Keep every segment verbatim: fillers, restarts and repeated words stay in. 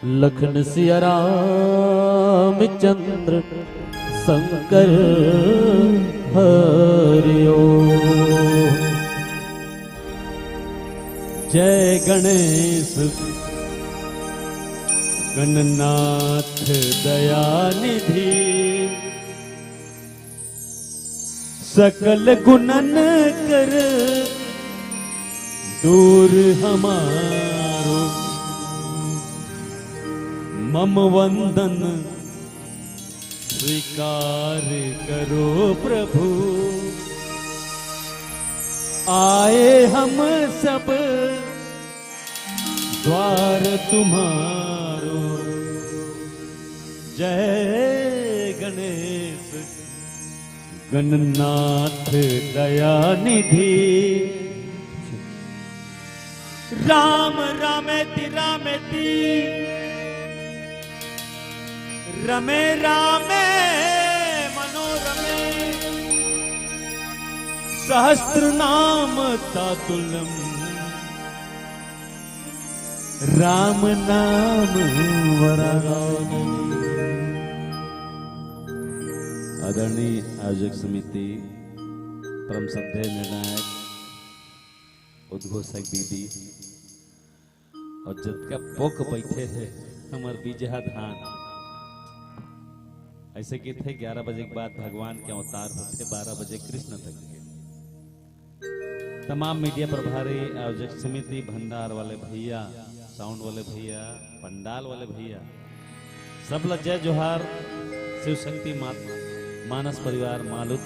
लखन सिया राम चंद्र शंकर हरि ओम। जय गणेश गणनाथ दयानिधि, सकल गुणन कर दूर हमारो। मम वंदन स्वीकार करो प्रभु, आए हम सब द्वार तुम्हारो। जय गणेश गणनाथ दयानिधि। राम रामेति रामेति रमे रामे मनोरमे। सहस्त्र नाम तातुल्यम राम नाम वरानने। आदरणीय आयोजक समिति, परम श्रद्धेय निर्णायक, उद्घोषक दीदी और जतका पोक बैठे हे हमर बीजहा धान, ऐसे कहते ग्यारह बजे के बाद भगवान के अवतार होते, बारह बजे कृष्ण तक के। तमाम मीडिया प्रभारी, आयोजक समिति, भंडार वाले भैया, साउंड वाले भैया, पंडाल वाले भैया, सब ला जय जोहार। शिव शक्ति मा-, मानस परिवार मालुत,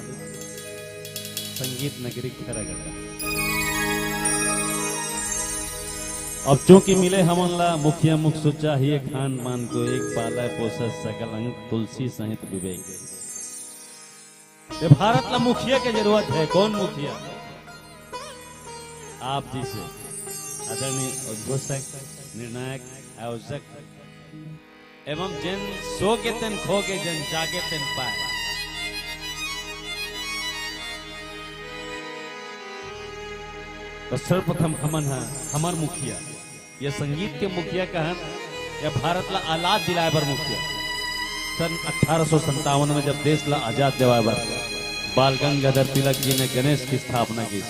संगीत नगरी खैरागढ़। अब चूंकि मिले हमन ला मुखिया मुख सुच्चा, हिये खान पान को एक, पालय पोसय सकल अंग, तुलसी सहित विवेक। ये भारत ला मुखिया के जरूरत हे। कौन मुखिया? आप जैसे आदरणीय उद्घोषक, निर्णायक, आयोजक एवं जेन सो गे तेन खो गे, जेन जागे तेन पाए। तो सर्वप्रथम हमन ह, हमर मुखिया, ये संगीत के मुखिया कहन, या भारत ला आजाद दिलाए बर मुखिया। सन अठारह सौ संतावन में जब देश ला आजाद दिलाए बर बाल गंगाधर तिलक जी ने गणेश की स्थापना की,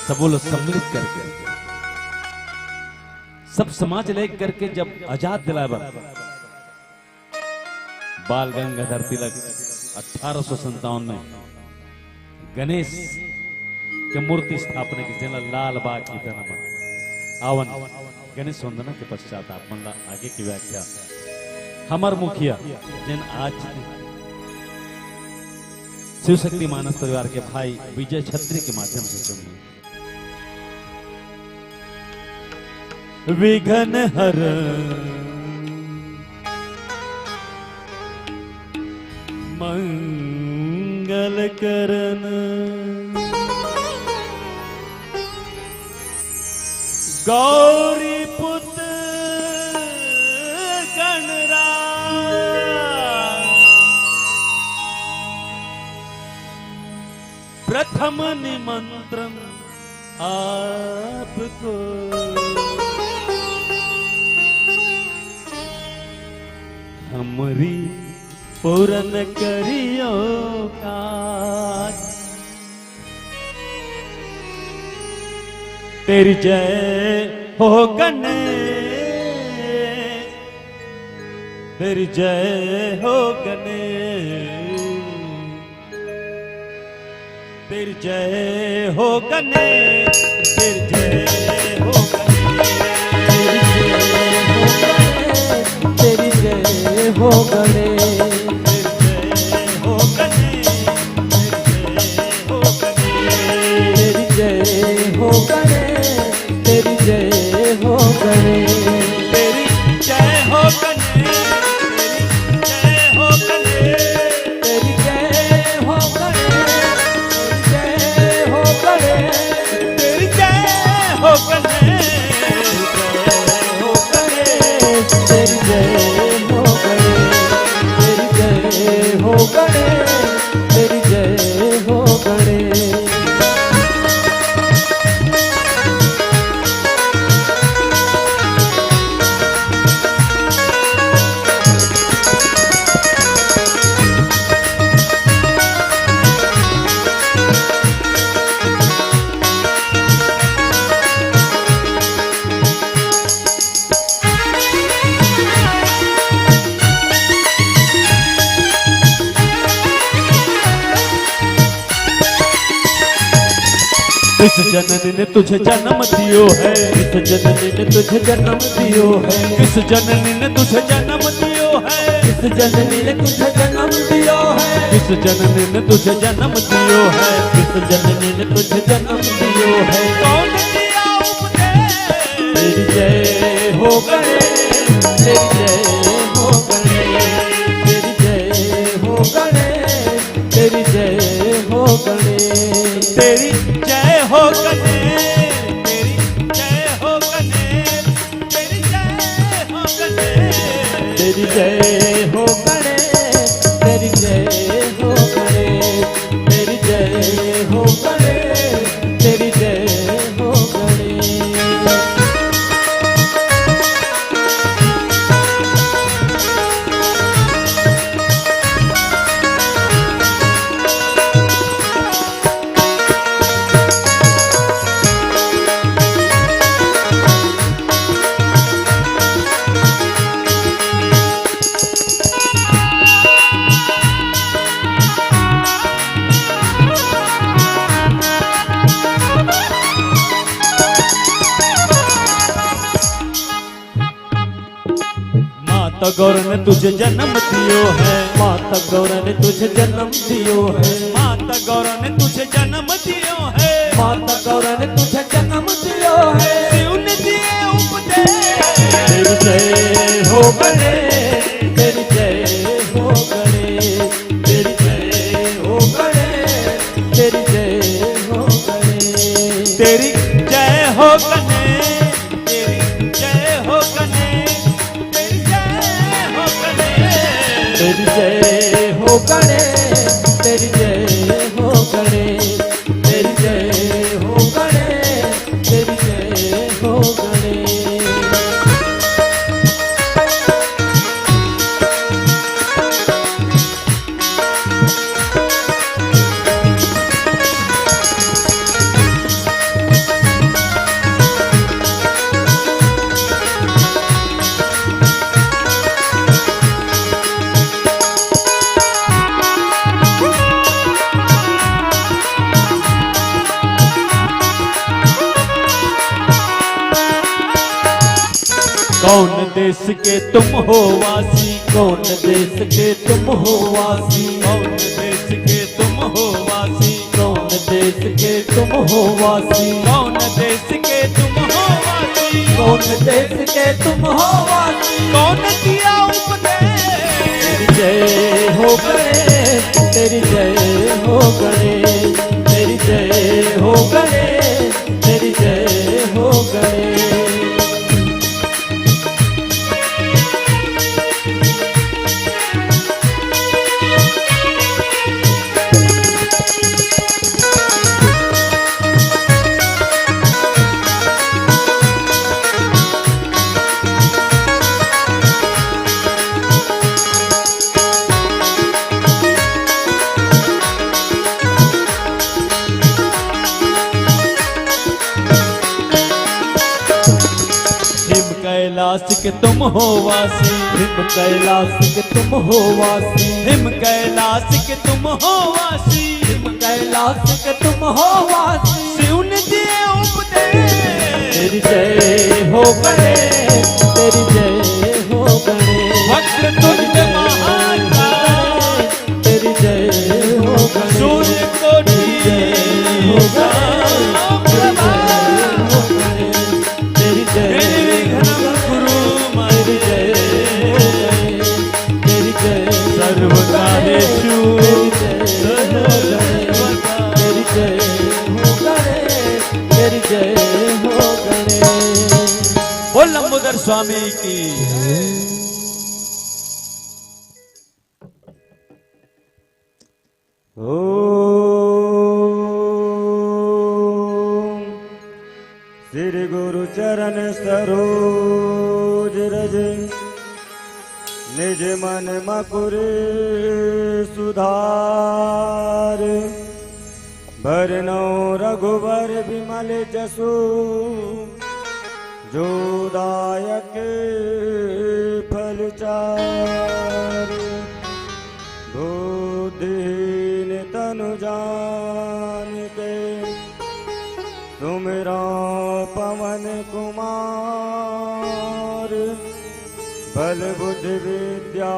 सबो ला सम्मिलित करके, सब समाज ला एक करके जब आजाद दिलाए बर बाल गंगाधर तिलक अठारह सौ संतावन में गणेश के मूर्ति स्थापना की, जेला लाल बाग की तरह मन। आवन, गणेश वंदना के पश्चात आप मन ला आगे की व्याख्या हमर मुखिया, जेन आज शिव शक्ति मानस परिवार के भाई विजय छत्री के माध्यम से सुनिए। विघ्न हर मंगल करन, गौरी पुत गणराज। प्रथम निमंत्रण आपको, हमरी पूरन करियो काज। तेरी जय हो गणेश, तेरी जय हो गणेश। तेरी जय हो गणेश, तेरी जय हो गणेश, तेरी जय हो गणेश, तेरी जय हो गणेश, तेरी जय हो गणेश, तेरी जय हो गणेश, तेरी जय हो गणेश, तेरी जय हो गणेश, तेरी जय हो गणेश। तेरी जय हो गणेश, तेरी जय हो गणेश, तेरी जय हो गणेश, जय हो गणेश, तेरी जय हो गणेश, तेरी जय हो गणेश, तेरी जय हो गणेश। किस जननी ने तुझे जन्म दियो है? किस जननी ने तुझे जन्म दियो है? किस जननी ने तुझे जन्म दियो है? किस जननी ने तुझे जन्म दियो है? किस जननी ने तुझे जन्म दियो है? किस जननी ने तुझे जन्म दियो है? कौन दिया उपदेश? तेरी जय हो गणेश, तेरी जय हो गणेश, तेरी जय हो गणेश, तेरी जय हो गणेश, तेरी जय हो गणेश, तेरी जय हो गणेश, तेरी जय हो गणेश, तेरी जय हो गणेश, तेरी जय हो गणेश, तेरी जय हो गणेश, तेरी जय हो गणेश। माता गौरा ने तुझे जन्म दियो है। माता गौरा ने तुझे जन्म दियो है। माता गौरा ने तुझे जन्म दियो है। माता गौरा ने तुझे जन्म दियो है। शिव ने दिए उपदेश। तेरी जय हो गणेश, तेरी जय हो गणेश, तेरी जय हो गणेश, तेरी जय हो गणेश, तेरी जय हो गणेश, तेरी जय हो गणेश, तेरी जय हो गणेश, तेरी जय हो गणेश, तेरी जय हो गणेश, तेरी जय हो गणेश, तेरी जय हो गणेश। कौन देश के तुम हो वासी? कौन देश के तुम हो वासी? कौन देश के तुम हो वासी? कौन देश के तुम हो वासी? कौन देश के तुम हो वासी? कौन देश के तुम हो वासी? कौन दिया उपदेश? तेरी जय हो गणेश, तेरी जय हो गणेश, तेरी जय हो गणेश, तेरी जय हो गणेश। हिम कैलाश के तुम हो वासी। हिम कैलाश के तुम हो वासी। हिम कैलाश के तुम हो वासी। हिम कैलाश के तुम हो वासी। शिव ने दिए उपदेश। तेरी जय हो गणेश, तेरी जय हो गणेश। वक्रतुंड महाकाय। तेरी जय हो गणेश, सूर्य कोटि तेरी जय हो गणेश, तेरी जय हो गणेश, तेरी जय हो गणेश, तेरी जय हो गणेश, तेरी जय हो गणेश, तेरी जय हो गणेश, सर्वकार्येषु तेरी जय हो गणेश, तेरी जय हो गणेश, तेरी जय हो गणेश। बोल लंबोदर स्वामी की। ओम श्री गुरु चरण सरोज रज, निज मन मकुर सुधार। बरनउँ रघुबर बिमल जसु, जो दायक फल चारि। बुद्धिहीन तनु जानिके, कुमार। बल बुद्धि विद्या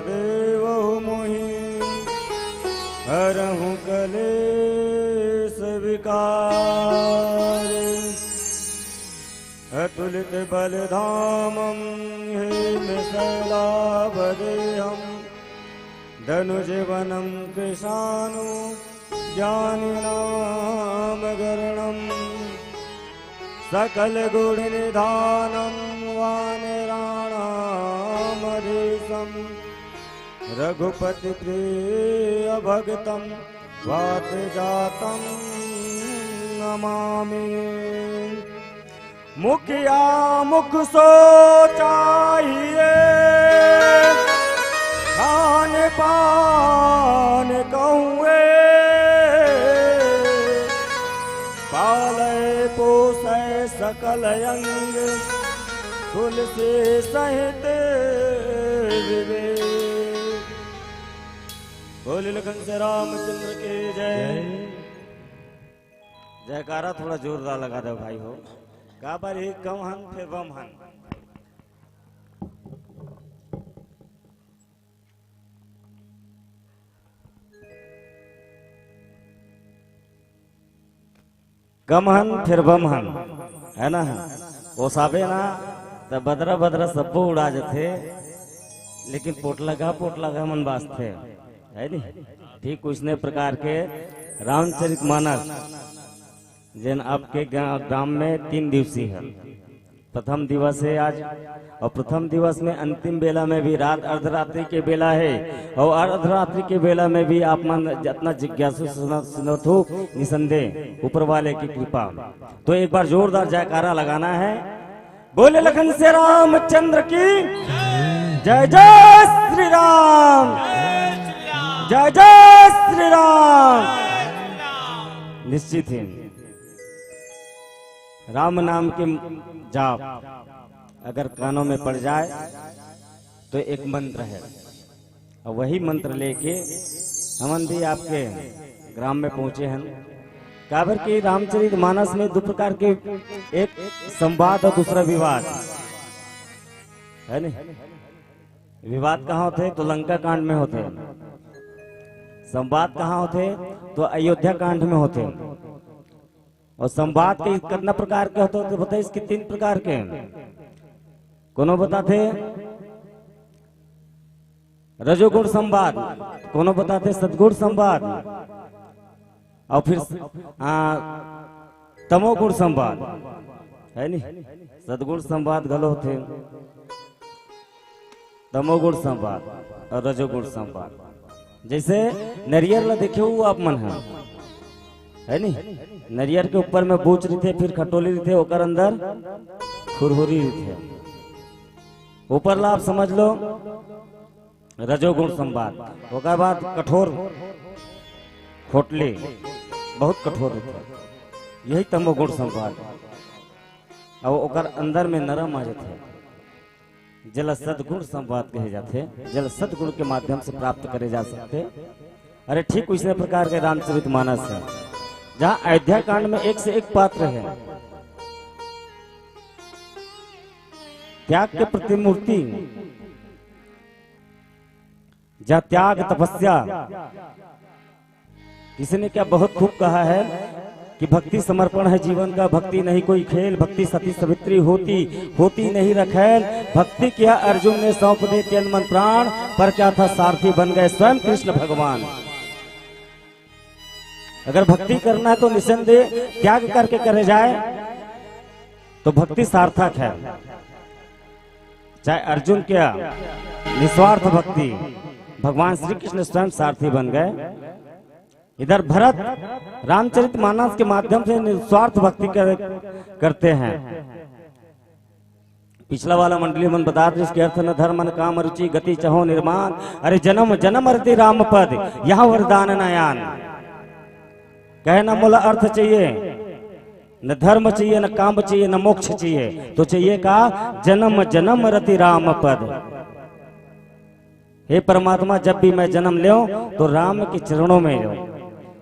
देवहु मोहि, हरहु कलेश विकार। अतुलित बल धामम हेम शैलाभ देहम, दनुज वनम कृशानु ज्ञानिनाम गरणम। सकल गुण निधानम वानराणाम देशम, रघुपति प्रिय भगतम वात जातम नमामि। मुखिया मुख सो चाहिए, खान पान कहुए, पालय पोसय सकल अंग, तुलसी सहित विवेक। बोल लखन से रामचंद्र की जय। जयकारा थोड़ा जोरदार लगा दो भाई हो। काबर ही कम हन, फिर बम हन। कम हन, फिर बम हन, है ना? ओसाबे ना, त बदरा बदरा सब्बो उड़ा जथे, लेकिन पोटलगा पोटलगा मन बाचथे, है नी? ठीक उसने प्रकार के रामचरित मानस, जेन आपके गा-, ग्राम में तीन दिवसीय है। प्रथम दिवस है आज, और प्रथम दिवस में अंतिम बेला में भी रात अर्धरात्रि के बेला है, और अर्धरात्रि के बेला में भी आप मन जितना जिज्ञासु सुन-, सुनत हो, निसंदेह ऊपर वाले की कृपा। तो एक बार जोरदार जयकारा लगाना है। बोले लखन से रामचंद्र की जय, जय श्री राम, जय जय श्री राम। निश्चित ही राम नाम के जाप अगर कानों में पड़ जाए तो एक मंत्र है, और वही मंत्र लेके हमन भी आपके ग्राम में पहुंचे हैं। काबर कि रामचरित मानस में दो प्रकार के, एक संवाद और दूसरा विवाद, है नी? विवाद कहाँ होथे? तो लंका कांड में होथे। संवाद कहाँ होथे? तो अयोध्या कांड में होथे। और संवाद के कितना प्रकार के होथे? तो बताइस कि तीन प्रकार के। कोनो बताथे रजोगुण संवाद, कोनो बताथे सदगुण संवाद, और फिर, आ, तमोगुण संवाद, है नी? सदगुण संवाद घलो होथे, तमोगुण संवाद और रजोगुण संवाद। जैसे नरियर ला देखे हो आप मन ह, है नी? नरियर के ऊपर में बूच रहिथे, फिर खटोली रहिथे, ओकर अंदर खुरहुरी रहिथे। ऊपर ला आप समझ लो रजोगुण संवाद, ओकर बाद कठोर खोटली, बहुत कठोर रहिथे, यही तमोगुण संवाद। और ओकर अंदर में नरम आ जाथे, जेला सदगुण संवाद कहे जाथे, जेला सदगुण के माध्यम से प्राप्त करे जा सकथे। अरे ठीक उसी प्रकार के रामचरित मानस है, जहाँ अयोध्या कांड में एक से एक पात्र है, त्याग के प्रतिमूर्ति, जहाँ त्याग तपस्या, किसी ने क्या बहुत खूब कहा है कि भक्ति समर्पण है जीवन का, भक्ति नहीं कोई खेल, भक्ति सती सावित्री होती, होती नहीं रखेल। भक्ति किया अर्जुन ने सौंप दे तन मन प्राण, पर क्या था सारथी बन गए स्वयं कृष्ण भगवान। अगर भक्ति करना है तो निसंदेह त्याग करके करे जाए तो भक्ति सार्थक है। चाहे अर्जुन क्या निस्वार्थ भक्ति, भगवान श्री कृष्ण स्वयं सारथी बन गए। इधर भरत रामचरित मानस के माध्यम से निस्वार्थ भक्ति कर, करते हैं। पिछला वाला मंडली मन बतात रहिस कि अर्थ न धर्म न काम रुचि गति चहो निर्माण, अरे जन्म जन्म रति राम पद, यहाँ वरदान नयान। कहे ना मोला अर्थ चाहिए, न धर्म चाहिए, न काम चाहिए, न मोक्ष चाहिए, तो चाहिए का? जन्म जन्म रति राम पद। हे परमात्मा, जब भी मैं जन्म लेऊं तो राम के चरणों में लेऊं।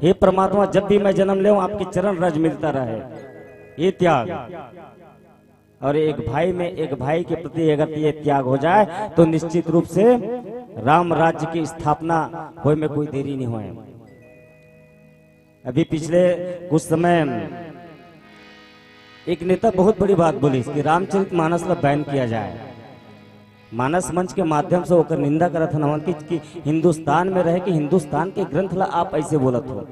हे परमात्मा, जब भी मैं जन्म लेऊं आपके चरण रज मिलता रहे। ये त्याग। और एक भाई में, एक भाई के प्रति अगर ये त्याग हो जाए, तो निश्चित रूप से राम राज्य की स्थापना होए में कोई देरी नहीं होए। अभी पिछले कुछ समय एक नेता बहुत बड़ी बात बोलिस कि रामचरित मानस ला बैन किया जाए। मानस मंच के माध्यम से ओकर निंदा करत हन हमन कि, कि हिंदुस्तान में रह के हिंदुस्तान के ग्रंथ ला आप ऐसे बोलत हो।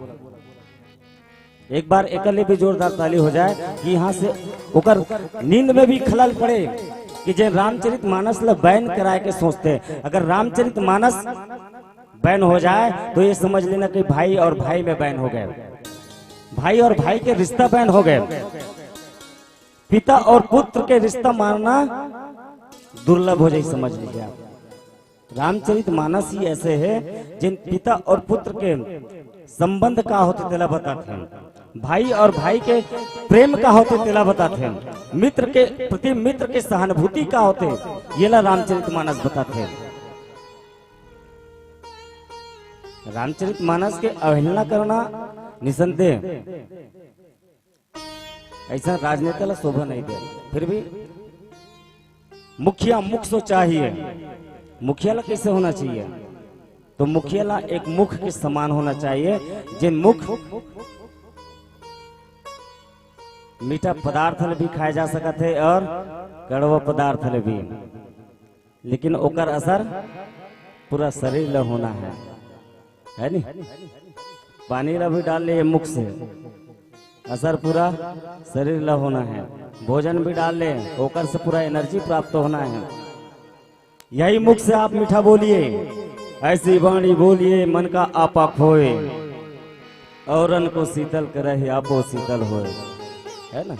एक बार एकर लिए भी जोरदार ताली हो जाए कि यहाँ से ओकर नींद में भी खलल पड़े कि जे रामचरित मानस ला बैन कराए के सोचते। अगर रामचरित मानस बैन हो जाए तो ये समझ लेना कि भाई और भाई में बैन हो गए, भाई और भाई के रिश्ता बैन हो गए, पिता और पुत्र के रिश्ता मानना दुर्लभ हो जाए, समझ लीजिए आप। रामचरित मानस ही ऐसे है जिन पिता और पुत्र के संबंध का होथे तेला बताथे, भाई और भाई के प्रेम का होथे तेला बताथे, मित्र के प्रति मित्र के सहानुभूति का होथे, येला रामचरित मानस बताथे। रामचरित मानस के अवहेलना करना निसंदेह ऐसा राजनेता ला शोभा नहीं दे। फिर भी मुखिया मुख सो चाहिए। मुखिया ला कैसे होना चाहिए? तो मुखिया ला एक मुख के समान होना चाहिए, जे मुख मीठा पदार्थ ले भी खाए जा सकत है और कड़वा पदार्थ ले भी, लेकिन ओकर असर पूरा शरीर ला होना है, है नी? पानी ला भी डाल ले ये मुख से, असर पूरा शरीर ला होना है। भोजन भी डाल ले, ओकर से पूरा एनर्जी प्राप्त होना है। यही मुख से आप मीठा बोलिए, ऐसी वाणी बोलिए मन का आपा खोए, औरन को शीतल करे आपो शीतल होए, है ना?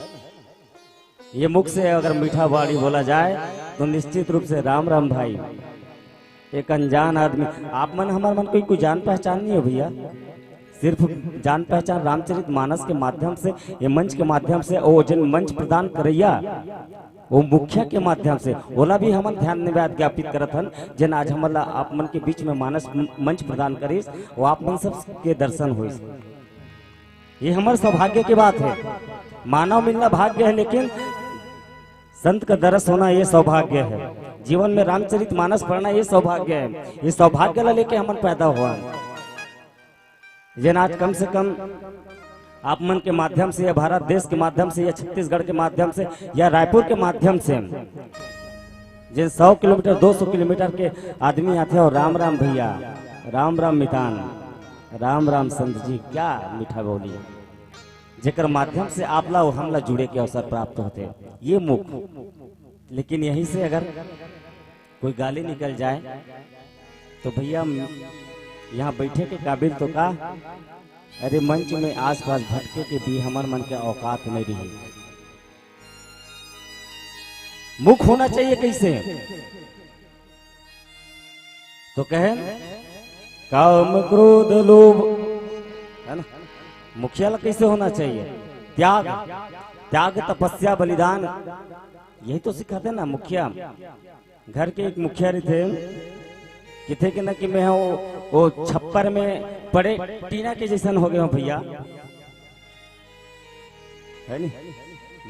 ये मुख से अगर मीठा वाणी बोला जाए तो निश्चित रूप से राम राम भाई, एक अनजान आदमी, आप मन हमार मन कोई कोई जान पहचान नहीं हो भैया, सिर्फ जान पहचान रामचरित मानस के माध्यम से, ये मंच के माध्यम से, वो जिन मंच प्रदान करैया वो मुखिया के माध्यम से, ओला भी हमन धन्यवाद ज्ञापित करत हन, जिन आज हमन ला आप मन के बीच में मानस मंच प्रदान करिस, वो आप मन सब के दर्शन होइस। ये हमर सौभाग्य के बात है। मानव मिलना भाग्य है, लेकिन संत का दरस होना ये सौभाग्य है। जीवन में रामचरित मानस पढ़ना ये सौभाग्य है। ये सौभाग्य ला लेके हमन पैदा हुआ है। जेन आज कम से कम आप मन के माध्यम से या भारत देश के माध्यम से या छत्तीसगढ़ के माध्यम से या रायपुर के माध्यम से जेन सौ किलोमीटर, दो सौ किलोमीटर के आदमी आथे और राम राम भैया, राम राम मितान, राम राम संत जी, क्या मीठा बोली, जेकर माध्यम से आप ला अउ हमला जुड़े के अवसर प्राप्त होथे। ये मुख, लेकिन यहीं से अगर कोई गाली निकल जाए तो भैया, यहाँ बैठे के काबिल तो का, अरे मंच में आसपास भटके के भी हमर मन के औकात नहीं रही। मुख होना चाहिए कैसे? तो कहे, काम क्रोध लोभ, है ना? मुखिया ला कैसे होना चाहिए? त्याग, त्याग, तपस्या, बलिदान, यही तो सिखाते ना मुखिया। घर के एक मुखिया रहिथे, किथे के ना कि मैं वो, वो छप्पर में पड़े टीना के जैसन हो गए हो भैया, है नी?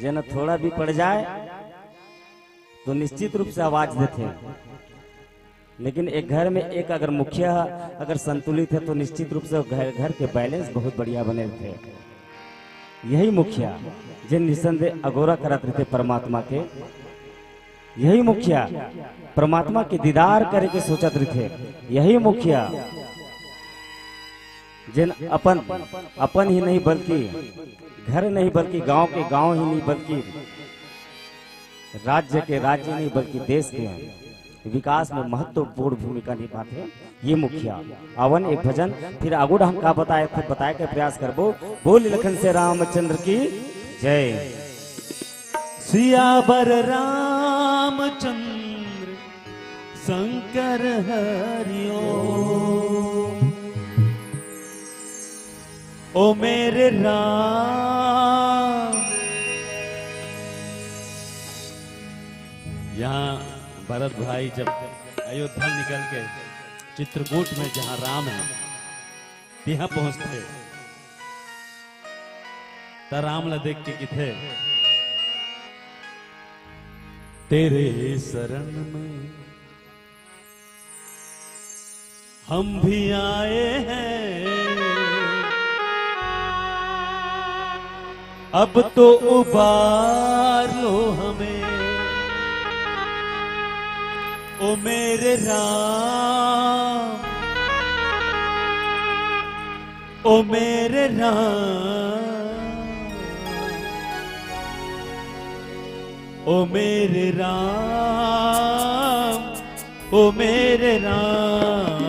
जेना थोड़ा भी पड़ जाए तो निश्चित रूप से आवाज देथे। लेकिन एक घर में एक अगर मुखिया अगर संतुलित है तो निश्चित रूप से घर, घर के बैलेंस बहुत बढ़िया बने रहिथे। यही मुखिया जे निसंदेह अगोरा करत रहिथे परमात्मा के, यही मुखिया परमात्मा के दीदार करे के सोचत रहिथे, यही मुखिया जेन अपन, अपन ही नहीं बल्कि घर नहीं बल्कि गांव के गांव ही नहीं बल्कि राज्य के राज्य नहीं बल्कि देश के विकास में महत्वपूर्ण भूमिका निभाथे ये मुखिया। आवन एक भजन, फिर आगू हम का बताए, खुद बताए के प्रयास करबो। बोल लखन से रामचंद्र की जय। सियावर रामचंद्र शंकर हरिओम। ओ मेरे राम। यहाँ भरत भाई जब अयोध्या निकल के चित्रकूट में जहाँ राम है, तिहाँ पहुँचथे, त राम ला देख के किथे, तेरे शरण में हम भी आए हैं, अब तो उबार लो हमें, ओ मेरे राम, ओ मेरे राम, ओ मेरे राम, ओ मेरे राम,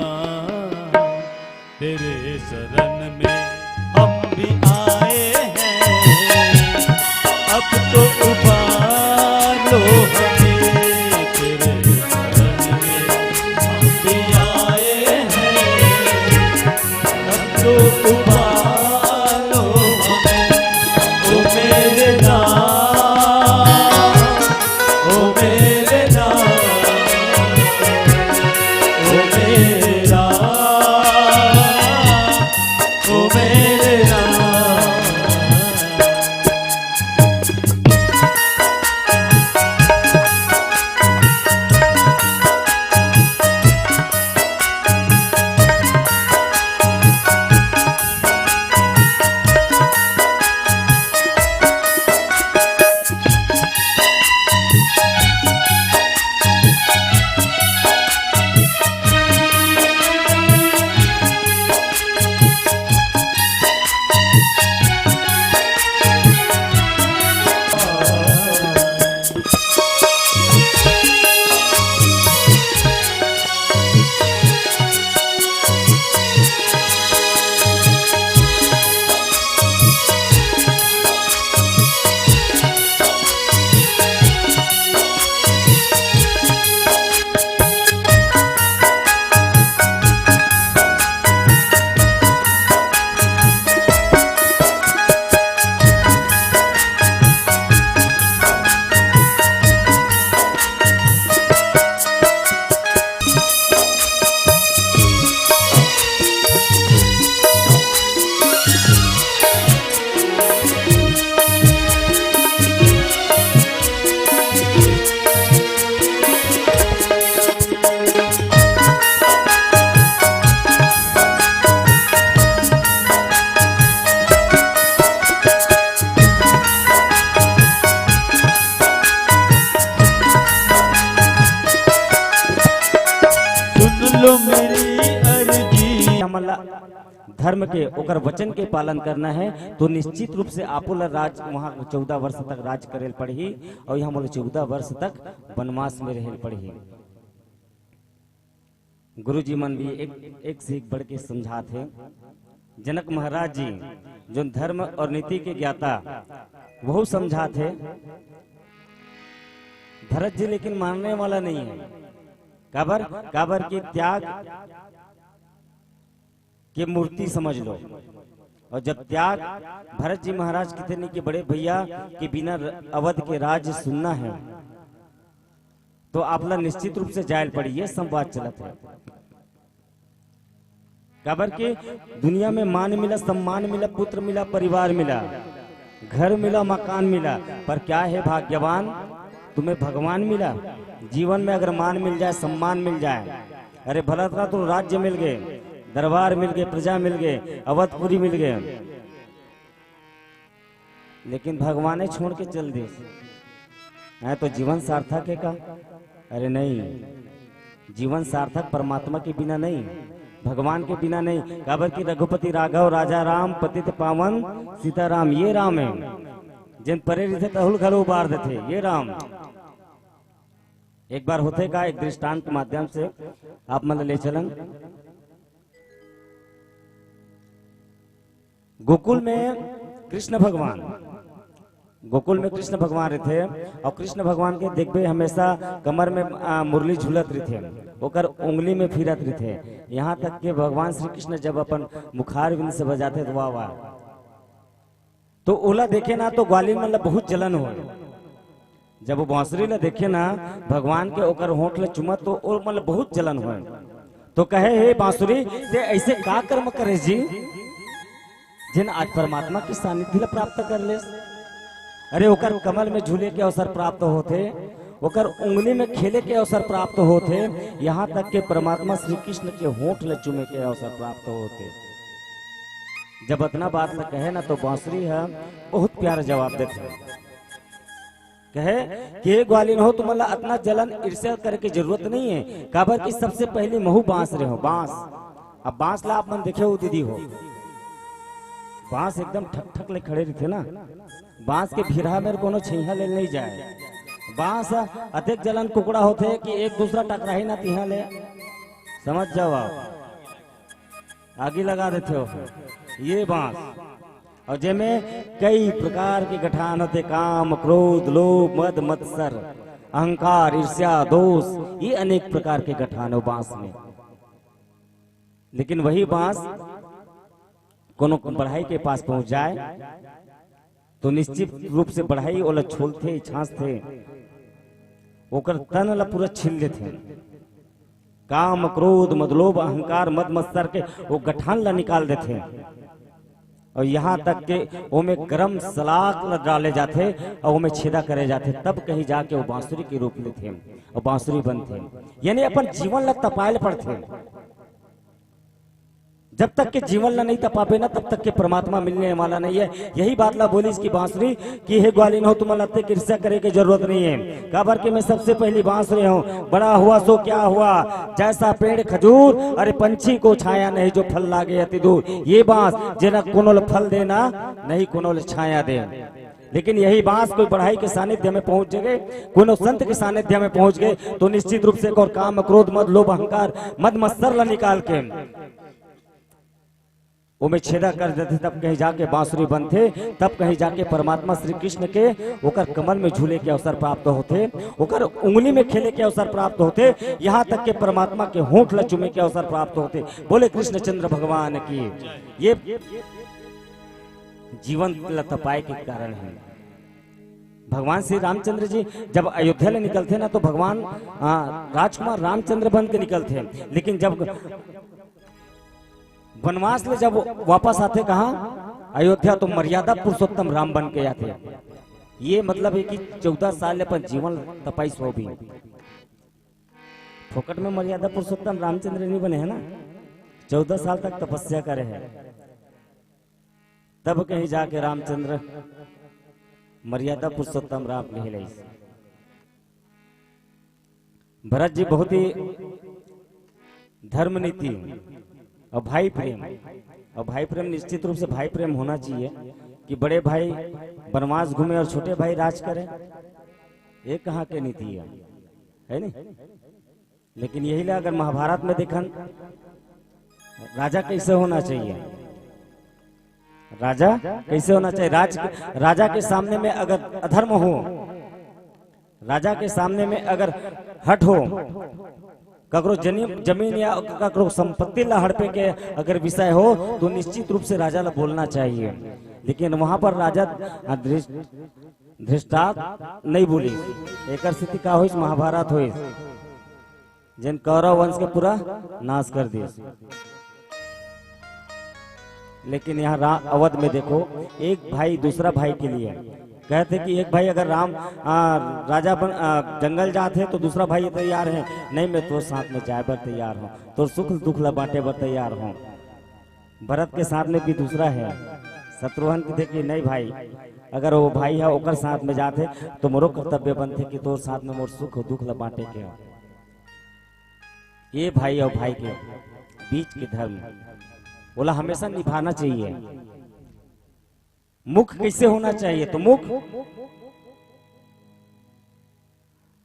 तेरे शरण में हम भी आए हैं। अब तो उबार लो हमें, तेरे शरण में हम भी आए हैं। अब तो उबार लो हमें, ओ मेरे राम, ओ मेरे राम, ओ मेरे राम, ओ मेरे राम। सुन लो मेरी अर्जी। हमला धर्म के, ओकर वचन के पालन करना है, तो निश्चित रूप से आपो ला राज, वहाँ चौदह वर्ष तक राज करे ल पड़ही, और यहाँ मोला चौदह वर्ष तक वनवास में रहे ल पड़ही। गुरु जी मन भी एक, एक से एक बढ़ के समझात हे। जनक महाराज जी, जो धर्म और नीति के ज्ञाता, वहू समझात हे। भरत जी लेकिन मानने वाला नहीं है। काबर? काबर कि त्याग के मूर्ति समझ लो। और जब त्याग, भरत जी महाराज किथे नहीं कि बड़े भैया के बिना र-, अवध के राज सुनना है, तो आपला निश्चित रूप से जायल पड़ी, ये संवाद चलत है। काबर के दुनिया में मान मिला, सम्मान मिला, पुत्र मिला, परिवार मिला, घर मिला, मकान मिला, पर क्या है भाग्यवान, तुम्हें भगवान मिला। जीवन में अगर मान मिल जाए, सम्मान मिल जाए, अरे भला इतना तो राज्य मिल गए, दरबार मिल गए, प्रजा मिल गए, अवधपुरी मिल गए, लेकिन भगवाने छोड़ के चल दे, हैं, तो जीवन सार्थक है का? अरे नहीं, जीवन सार्थक परमात्मा के बिना नहीं, भगवान के बिना नहीं। काबर कि रघुपति राघव राजा राम पतित पावन सीताराम, ये राम है। जिन परे रहिथे तहुल घलो उबार देथे, ये राम। एक बार होथे का, एक दृष्टांत के माध्यम से आप मन ल ले चलन। गोकुल में कृष्ण भगवान, गोकुल में कृष्ण भगवान रहिथे, और कृष्ण भगवान के देखबे हमेशा कमर में, आ, मुरली झूलत रहिथे, ओकर उंगली में फिरत रहिथे। यहाँ तक के भगवान श्री कृष्ण जब अपन मुखार विंद से बजाथे तो वाह वाह। तो ओला देखे ना तो ग्वालिन मन ल बहुत जलन होय। जब वो बांसुरी ल देखे ना भगवान के, ओकर होंठ ल चुमत तो ओ मन ल बहुत जलन होय। तो कहे, "हे बांसुरी, ते ऐसे का कर्म करे जी, जिन आज परमात्मा के सानिध्य ल प्राप्त कर लेस?" अरे ओकर कमल में झूले के अवसर प्राप्त होथे, ओकर उंगली में खेले के अवसर प्राप्त होथे, यहाँ तक के परमात्मा श्री कृष्ण के होंठ ल चूमे के अवसर प्राप्त होथे। जब अतना बात ल कहे ना, तो बांसुरी ह बहुत प्यारा जवाब देथे। कहे कि "हे ग्वालिन हो, तुमन ला अतना जलन ईर्ष्या करे के जरूरत नहीं है, काबर कि सबसे पहली महू बांस रहे हो, बांस।" अब बांस ला आप मन देखे हो दीदी हो, बांस एकदम ठक ठक ले खड़े रहिथे ना, बांस के भिरहा में कोनो छइहा ले नहीं जाए। बांस अतेक जलन कुकड़ा होथे कि एक दूसरा टकराही ना तिहा ले, समझ जाओ आप, आगी लगा देथे हो ये बांस। और जेमे कई प्रकार के गठान होथे, काम, क्रोध, लोभ, मद, मत्सर, अहंकार, ईर्ष्या, दोष, ये अनेक प्रकार के गठान हो बांस में। लेकिन वही बांस कोनो बढ़ई के पास पहुंच जाए, तो निश्चित रूप से बढ़ई ओला छोलथे, छांसथे, ओकर तन ला पूरा छील लेथे। काम, क्रोध, मद, लोभ, अहंकार, मद, मत्सर के वो गठान ला निकाल देथे। और यहाँ तक के ओमे गरम सलाख ला डाले जाथे और ओमे छेदा करे जाथे, तब कहीं जाके वो बांसुरी के रूप लेथे और बांसुरी बनथे। यानी अपन जीवन ला तपाए ल पड़थे। जब तक के जीवन ला नहीं तपाबे ना, तब तक के परमात्मा मिलने वाला नहीं है। यही बात ला बोलिस कि बांसुरी कि "हे ग्वालिन हो, तुमन ला अतेक ईर्ष्या करे के जरूरत नहीं है, काबर के मैं सबसे पहली बांसुरी हूँ।" बड़ा हुआ सो क्या हुआ, जैसा पेड़ खजूर, अरे पंछी को छाया नहीं, जो फल लागे अति दूर। ये बांस जेना कोनो ल फल देना, नहीं कोनो ल छाया दे। लेकिन यही बांस कोई बढ़ई के सानिध्य में पहुंच गए, कोनो संत के सानिध्य में पहुंच गए, तो निश्चित रूप से एक और काम, क्रोध, मद, लोभ, अहंकार, मद, मत्सर ला निकाल के ओमे छेदा कर देथे, तब कहीं जाके बांसुरी बनथे, तब कहीं जाके परमात्मा श्री कृष्ण के ओकर कमल में झूले के अवसर प्राप्त होथे, ओकर उंगली में खेले के अवसर प्राप्त होथे, यहाँ तक के परमात्मा के होंठ ला चूमे के अवसर प्राप्त होथे। बोले कृष्णचंद्र भगवान की। ये जीवन ला तपाए के कारण है। भगवान श्री रामचंद्र जी जब अयोध्या ले निकलथे ना, तो भगवान, आ, राजकुमार रामचंद्र बन के निकलथे, लेकिन जब वनवास ले जब वापस आथे कहाँ, अयोध्या, तो मर्यादा पुरुषोत्तम राम बन के आथे। ये मतलब है कि चौदह साल ले अपन जीवन तपस्या हो भी, फोकट में मर्यादा पुरुषोत्तम रामचंद्र नहीं बने है ना, चौदह साल तक तपस्या करे है, तब कहीं जाके रामचंद्र मर्यादा पुरुषोत्तम राम कहलाइस। भरत जी बहुत ही धर्म नीति और भाई प्रेम, और भाई प्रेम निश्चित रूप से भाई प्रेम होना चाहिए कि बड़े भाई वनवास घूमे और छोटे भाई राज करे, ये कहाँ के नीति है, है नहीं? लेकिन यही ला अगर महाभारत में देखन, राजा कैसे होना चाहिए, राजा कैसे होना चाहिए, राज, राजा के सामने में अगर अधर्म हो, राजा के सामने में अगर हठ हो, ककरो जनी-, जमीन या ककरो संपत्ति ला हड़पे के अगर विषय हो, तो निश्चित रूप से राजा ला बोलना चाहिए। लेकिन वहां पर राजा, आ, धृष-, धृष्टात नहीं बोली। एकर स्थिति का होइस? महाभारत होइस, जेन कौरव वंश के पूरा नाश कर दिस। लेकिन यहाँ रा-, अवध में देखो, एक भाई दूसरा भाई के लिए कहते कि एक भाई अगर राम, आ, राजा बन, आ, जंगल जात है, तो दूसरा भाई तैयार है, "नहीं, मैं तोर साथ में जाए बर तैयार हूँ, तोर सुख दुख ला बांटे बर तैयार हूँ।" भरत के साथ में भी दूसरा है, शत्रुघ्न कहथे कि "नहीं भाई, अगर वो भाई है ओकर साथ में जात है, तो मोरो कर्तव्य बनथे कि तोर साथ में मोर सुख दुख ला बांटे के हो।" ये भाई और भाई के बीच के धर्म, ओला हमेशा निभाना चाहिए। मुख कैसे होना चाहिए? तो मुख,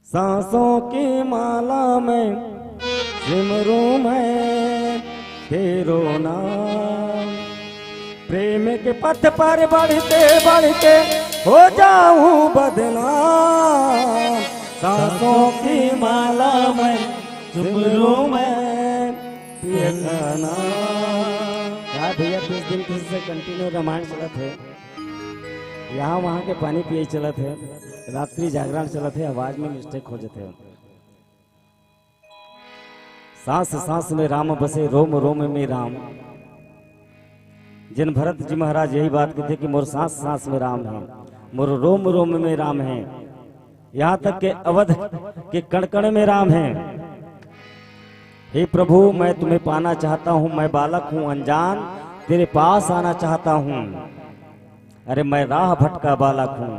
सांसों की माला में सिमरूं मैं तेरो नाम, प्रेम के पथ पर बढ़ते बढ़ते हो जाऊं बदनाम। सांसों की माला में सिमरूं मैं तेरा नाम। क्या भैया, तीस दिन किसी से कंटिन्यू रामायण चलत है, यहाँ वहाँ के पानी पिए चलत है, रात्रि जागरण चलत है, आवाज में मिस्टेक हो जाते हैं। सांस सांस में राम बसे, रोम रोम में राम। जिन भरत जी महाराज यही बात कहते कि "मोर सांस सांस में राम है, मोर रोम रोम में राम है।" यहाँ तक के अवध के कण कण में राम है। हे प्रभु, मैं तुम्हें पाना चाहता हूँ, मैं बालक हूँ अनजान, तेरे पास आना चाहता हूँ। अरे मैं राह भटका बालक हूँ,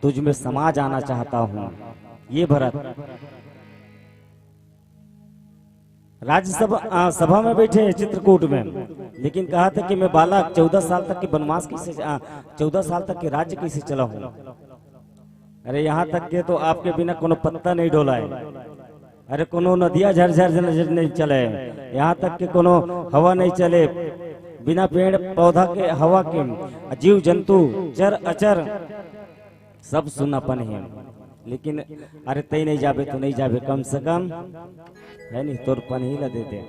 तुझ में समा जाना चाहता हूँ। ये भरत राज्यसभा, आ, सभा में बैठे हैं चित्रकूट में, लेकिन कहा था कि मैं बालक चौदह साल तक के वनवास कैसे, आ, चौदह साल तक के राज्य कैसे चला हूँ। अरे यहाँ तक के तो आपके बिना कोनो पत्ता नहीं डोला है। अरे कोनो नदिया झरझर झरझर नहीं चले, यहाँ तक के कोनो हवा नहीं चले। बिना पेड़ पौधा के, हवा के, जीव जंतु, चर अचर, सब सुनापन है। लेकिन अरे तै नहीं जाबे तो नहीं जाबे, कम से कम है नहीं, तोर पनही ला दे दे,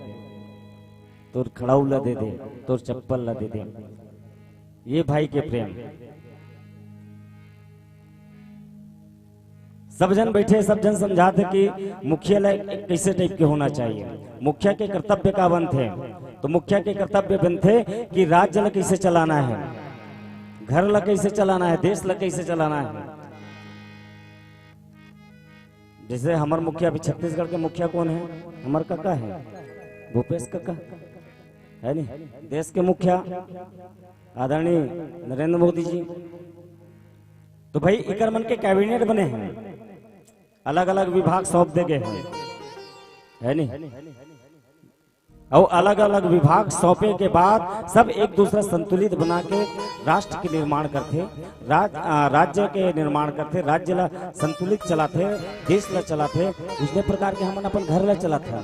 तोर खड़ाऊ ला दे दे, तोर चप्पल ला दे दे। ये भाई के प्रेम। सब जन बैठे, सब जन समझाते कि मुखिया ला कैसे टाइप के होना चाहिए, मुखिया के कर्तव्य का बनथे। तो मुखिया के कर्तव्य बनथे कि राज्य ला कैसे चलाना है, घर ला कैसे चलाना है, देश ला कैसे चलाना है। जैसे हमर मुखिया, अभी छत्तीसगढ़ के मुखिया कौन है? हमर कका है, भूपेश कका, है नहीं? देश के मुखिया आदरणीय नरेंद्र मोदी जी। तो भाई, इकर मन के कैबिनेट बने हैं, अलग-अलग विभाग सौंप दे गए हैं, है नहीं? और अलग-अलग विभाग सौंपे के बाद सब एक दूसरा संतुलित बना के राष्ट्र के निर्माण करथे, राज-, आ, राज्य के निर्माण करथे, राज्य ला संतुलित चलाथे, देश ला चलाथे। उसने प्रकार के हमन अपन घर ला चलाथे।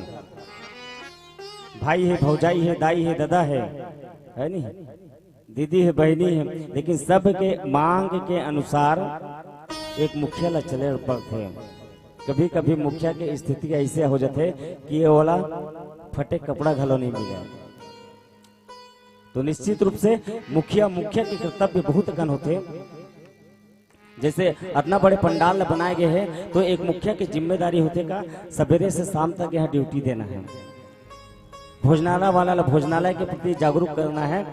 भाई है, भौजाई है, दाई है, दादा है, है नहीं? दीदी है, बहनी है, लेकिन सबके मांग के अनुसार एक मुखिया ला चले पड़थे। कभी-कभी मुखिया के स्थिति ऐसे हो जाथे कि ये वाला फटे कपड़ा घलो नहीं मिले। तो निश्चित रूप से मुखिया, मुखिया के कर्तव्य बहुत अकन होथे। जैसे अतना बड़े पंडाल ल बनाए गए हे, तो एक मुखिया के जिम्मेदारी होथे का, सबेरे से शाम तक यहाँ ड्यूटी देना है, भोजनालय वाला ल भोजनालय के प्रति जागरूक करना है,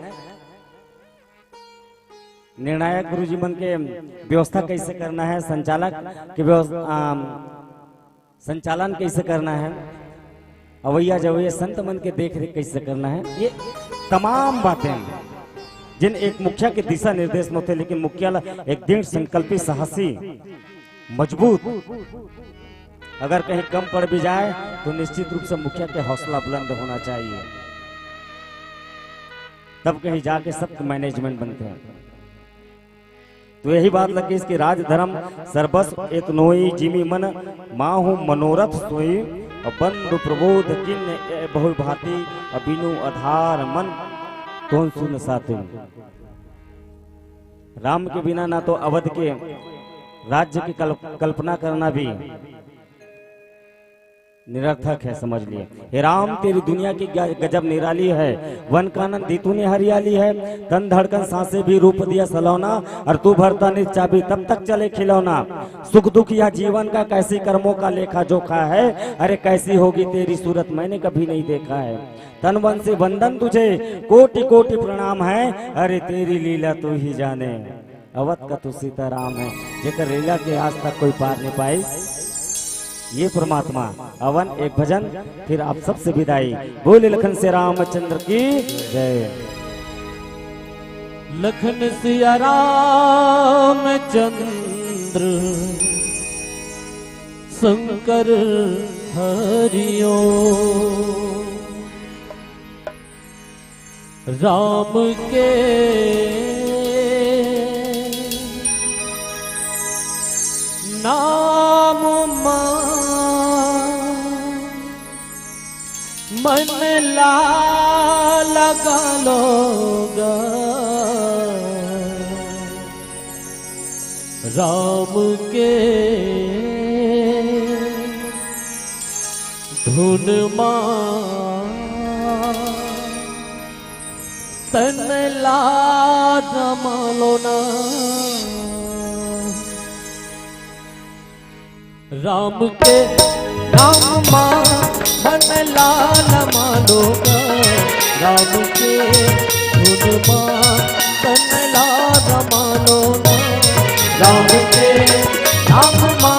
निर्णायक गुरुजी मन के व्यवस्था कैसे करना है, संचालक के व्यवस्था, आम, संचालन कैसे करना है, अवैया जवैया संत मन के देख रेख कैसे करना है, ये तमाम बातें जिन एक मुखिया के दिशा निर्देश में होथे, लेकिन मुखिया ला एक दृढ़ संकल्पी, साहसी, मजबूत, अगर कहीं कम पड़ भी जाए तो निश्चित रूप से मुखिया के हौसला बुलंद होना चाहिए, तब कहीं जाके सख्त मैनेजमेंट बनते हैं। तो यही बात लगी कि राजधर्म सर्वस्व एत नोई, जिमि मन माहु मनोरथ सोई। और बंधु प्रबोध किन ए बहु भांति, अबिनु आधार मन कौन सुन सातु। राम के बिना ना तो अवध के राज्य की कल्प-, कल्पना करना भी निरर्थक है, समझ लिए। हे राम, तेरी दुनिया की ग-, गजब निराली है। वन कानन दी तूने हरियाली है, तन धड़कन सांसें भी रूप दिया सलोना, और तू भरता नित चाबी तब तक चले खिलौना। सुख दुख या जीवन का कैसी कर्मों का लेखा जोखा है, अरे कैसी होगी तेरी सूरत मैंने कभी नहीं देखा है। तन मन से वंदन तुझे, कोटि कोटि प्रणाम है, अरे तेरी लीला तू ही जाने। अवध का तू सीताराम है, जेकर लीला के आज तक कोई पार नहीं पाई। ये परमात्मा। अवन एक भजन, फिर आप सबसे विदाई। बोले लखन से रामचंद्र की जय। लखन सिया रामचंद्र शंकर हरिओ। राम के नाम मा मन ला लगा लोगा। राम के धुन मा तन ला रमा लोना। राम के नाम मा मन ला रमा लोना। राम के धुन मा तन ला रमा लोना। राम के नाम मा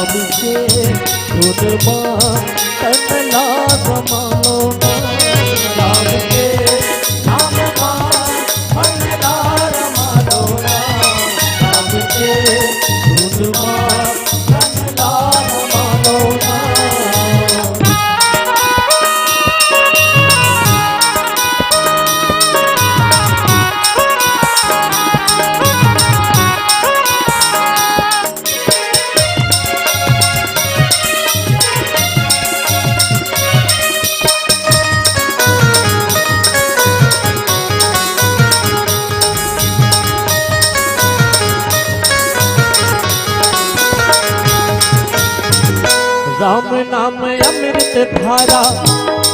राम के धुन मा तन ला रमा लो ना, राम के नाम मा मन ला रमा लो ना, राम के धुन मा तन ला रमा लो ना। राम नाम अमृत धारा,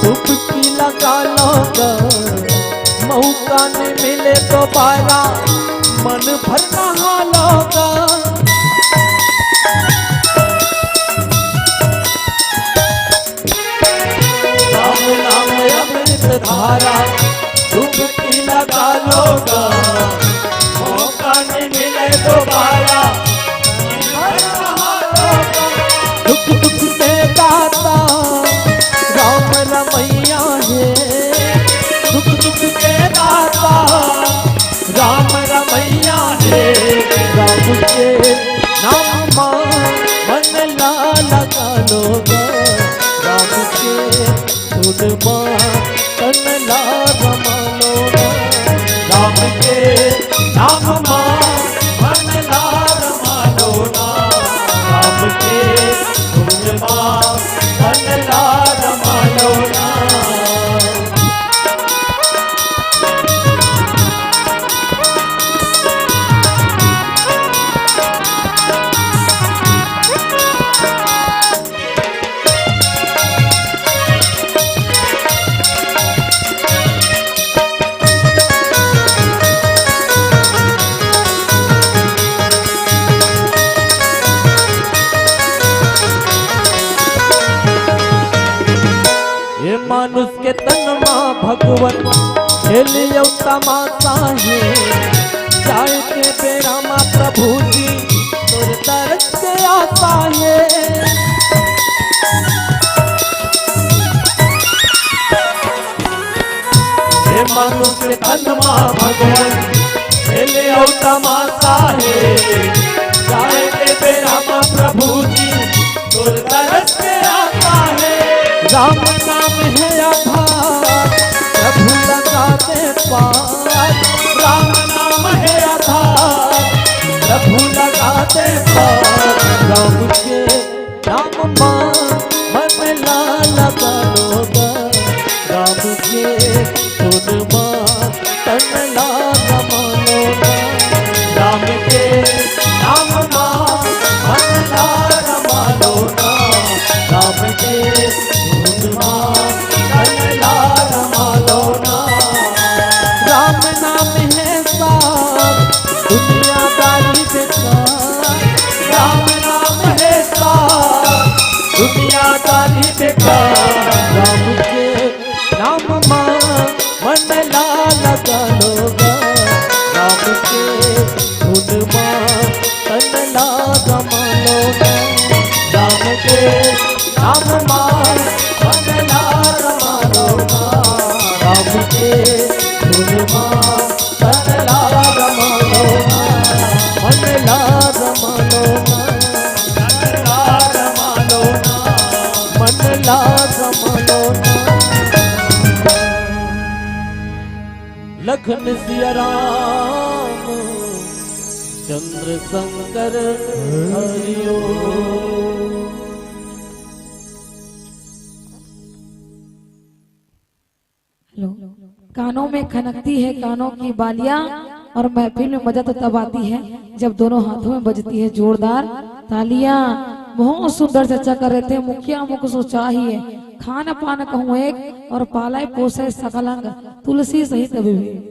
डुबकी लगा लो गा, मौका नहीं मिले दोबारा, मन भर नहा लो गा। राम नाम अमृत धारा, डुबकी लगा लो गा, मौका नहीं मिले दोबारा। दुख दुख के दाता राम रमैया हे, दुख दुख के दाता राम रमैया हे, राम के नाम मा मन ला लगा लो गा, राम के धुन मा तन ला रमा लो ना, राम के नाम मा मन ला रमा लो ना, राम के धुन मा तन ला रमा लो ना। ये मानुष के तन मा भगवन खेल अउ तमाशा हे, जाए के बेरा मा प्रभु जी तोर दरस के आशा हे। हे मानुष के तन मा भगवन खेल अउ तमाशा हे, जाए के बेरा मा प्रभु जी तोर दरस के आशा हे। राम नाम हे आधार, प्रभु लगा दे पार। राम नाम हे आधार, प्रभु लगा दे पार। राम के नाम मा मन ला लगा लो गा, राम के धुन मा तन ला रमा लो गा, राम के नाम मा मन ला रमा लो गा, राम के धुन मा तन ला रमा लो गा। राम नाम हे सार, दुनियादारी बेकार। राम नाम हे सार, दुनियादारी बेकार। राम के नाम मा मन ला लगा लो गा, राम के धुन मा तन ला रमा लो गा, राम के नाम मा मन ला रमा लो गा, राम के धुन मा तन ला रमा लो ना, मन ला रमा लो ना, तन ला रमा लो ना, मन ला रमा लो ना। लखन सिया राम चंद्र शंकर हरिओ। हेलो। कानों में खनकती है कानों की बालियां और महफिल में मजा तो तब आती है जब दोनों हाथों में बजती है जोरदार तालियां। बहुत सुंदर चर्चा कर रहे थे। मुखिया मुख सो चाहिए, खान पान कहूँ एक और पालय पोषय सकल अंग, तुलसी सहित विवेक।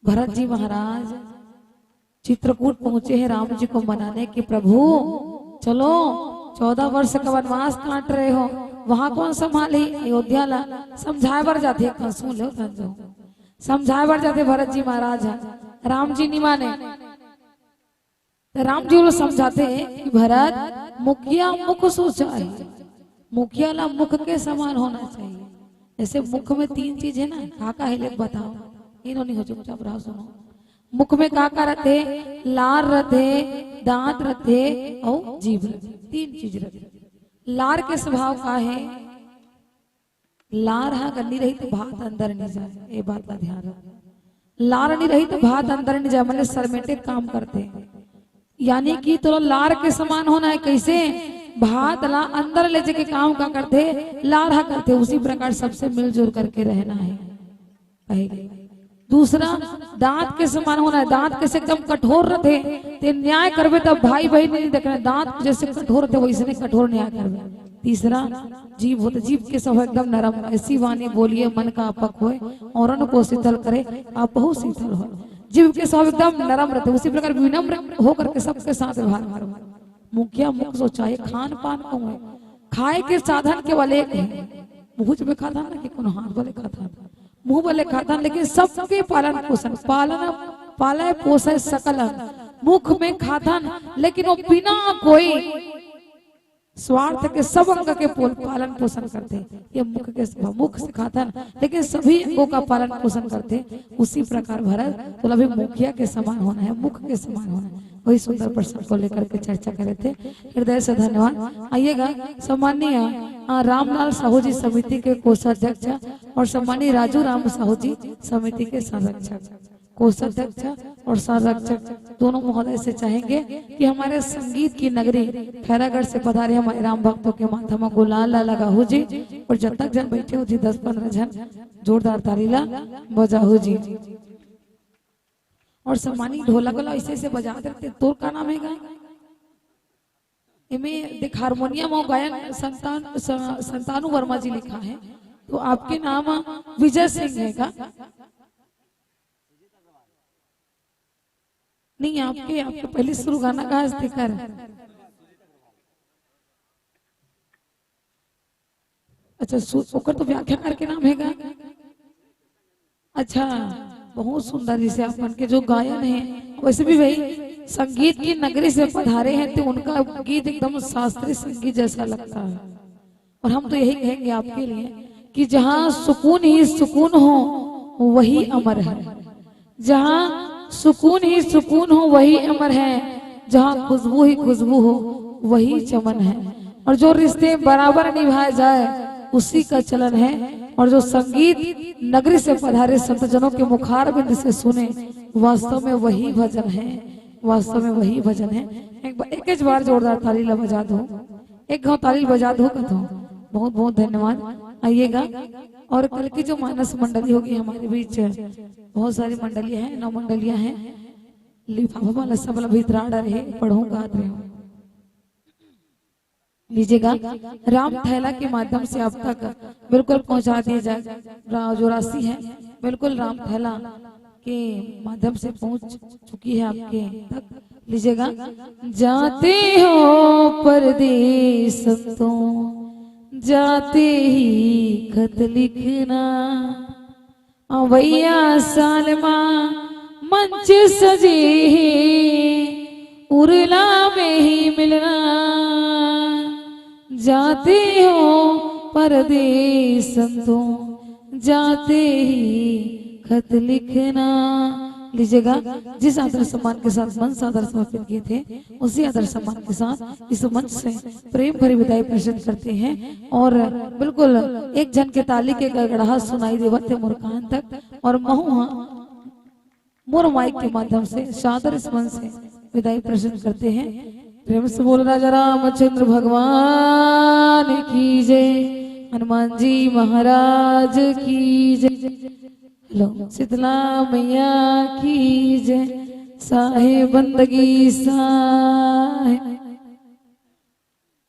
भरत जी महाराज चित्रकूट पहुंचे हैं राम जी को मनाने कि प्रभु चलो, चौदह वर्ष का वनवास काट रहे हो, वहां कौन संभाली अयोध्या ला? समझाए बर जाथे, सुन लो तन जो समझाए बर जाथे भरत जी महाराज ह, राम जी नि माने। त राम जी वो समझाथे कि भरत, मुखिया मुख सो चाहे, मुखिया ला मुख के समान होना चाहिए। जैसे मुख में तीन चीज है ना, का का है ले बताओ, इन्हों नहीं हो, चुपचाप रहो, सुनो। मुख में का का रथे? लार रथे, दांत रथे अउ जीभ रथे, तीन चीज रथे। लार के स्वभाव का है? लार हा गंदी रही तो भात अंदर नहीं जाए, ये बात का ध्यान रख। लार नहीं रही तो भात अंदर नहीं जाए, मैंने सरमेटे काम करते हैं। यानी कि तोला लार के समान होना है। कैसे? भात ला अंदर ले जाके काम का करथे, लार हा करथे। उसी प्रकार सबसे मिलजुल करके रहना है। पहले दूसरा, दांत के समान होना है। दांत कैसे? एकदम कठोर रथे, ते न्याय करबे तब भाई बहन नहीं देखना। दांत जैसे कठोर रथे, वैसने कठोर न्याय करबे। तीसरा, जीभ होथे, जीभ के स्वभाव एकदम नरम, ऐसी वाणी बोलिए मन का आपक होए, औरन को शीतल करे, आपहु शीतल होए। जीभ के स्वभाव एकदम नरम रथे, उसी प्रकार विनम्र होकर के सबके साथ व्यवहार करो। मुखिया मुख सो चाहे, खान पान कहूँ है, खाए के साधन केवल एक है, मुंह में खाथन ना कि कोनो हाथ वाले खाथन, मुंह वाले खाथन, लेकिन सबके पालन पोषण, पालन, पालय पोषय सकलन, मुख में खाथन, लेकिन वो बिना कोई स्वार्थ के सब अंग के पोल-, पालन पोषण करथे। ये मुख के स्वभाव, मुख से खाथन, लेकिन सभी अंगों का पालन पोषण करथे। उसी प्रकार भरत, तोला भी मुखिया के समान होना है, मुख के समान होना है। वही सुंदर प्रसंग को लेकर के चर्चा करे थे। हृदय से धन्यवाद। आइएगा, सम्माननीय, आ, रामलाल साहू जी समिति के कोषाध्यक्ष और सम्माननीय राजू राम साहू जी समिति के संरक्षक, कोषाध्यक्ष और संरक्षक दोनों महोदय से चाहेंगे कि हमारे संगीत की नगरी खैरागढ़ से पधारे हमारे राम भक्तों के माथा में गुलाल ला लगाहू जी, और जब तक जन बैठे हो जी, दस पन्द्रह जन जोरदार ताली ला बजाहू जी। और सम्मानी ढोलक वाला ऐसे ऐसे बजात रथे। तोर का नाम है गा? एमे देख, हारमोनियम और गायन संतान, स-, संतानु वर्मा जी लिखा है, तो आपके नाम विजय सिंह है का? नहीं, आपके, आपके पहले शुरू गाना कहाँ से कर? अच्छा, सु-, ओकर तो व्याख्याकार के नाम है का? अच्छा, बहुत सुंदर, जैसे आप मन के जो गायन है, वैसे भी भाई, संगीत की नगरी से पधारे हैं तो उनका गीत एकदम शास्त्रीय संगीत जैसा लगता है। और हम तो यही कहेंगे आपके लिए कि जहाँ सुकून ही सुकून हो, वही अमर है। जहाँ सुकून ही सुकून हो, वही अमर है। जहाँ खुशबू ही खुशबू हो, वही चमन है। और जो रिश्ते बराबर निभाए जाए, उसी का चलन है। और जो संगीत नगरी से पधारे संतजनों के मुखारविंद से सुने, वास्तव में वही भजन है, वास्तव में वही भजन है। एक बार, एक ही बार जोरदार ताली ला बजा दो, एक घाव ताली बजा दो कथो। बहुत बहुत धन्यवाद। आइएगा, और कल की जो मानस मंडली होगी हमारे बीच, बहुत सारी मंडलियां हैं, नौ मंडलियां हैं। लिफाफा वाला सब ला भीतरा डर है, पढ़ूंगा आप रहे हो। लीजिएगा, राम थैला के माध्यम से आप तक बिल्कुल पहुंचा दिए जाए। रा-, जो राशि है, बिल्कुल राम थैला के माध्यम से पहुंच चुकी है आपके तक। लीजिएगा, जाते हो परदेस तो जाते ही खत लिखना, अवइया साल मा मंच सजे हे, उरला में ही मिलना। जाते हो परदेस तो जाते ही खत लिखना। लीजिएगा, जिस आदर सम्मान के साथ मन सादर समर्पित किए थे, उसी आदर सम्मान के साथ इस मंच से प्रेम भरी विदाई प्रेषित करते हैं। और बिल्कुल एक झन के ताली के गड़गड़ाहट सुनाई देवत हे मोर कान तक, और महू हा मोर माइक के माध्यम से सादर इस मंच से विदाई प्रेषित करते हैं। प्रेम से बोल राजा रामचंद्र भगवान की जय, हनुमान जी महाराज की जय। हेलो, शीतला मैया की जय, साहेब बंदगी साहेब।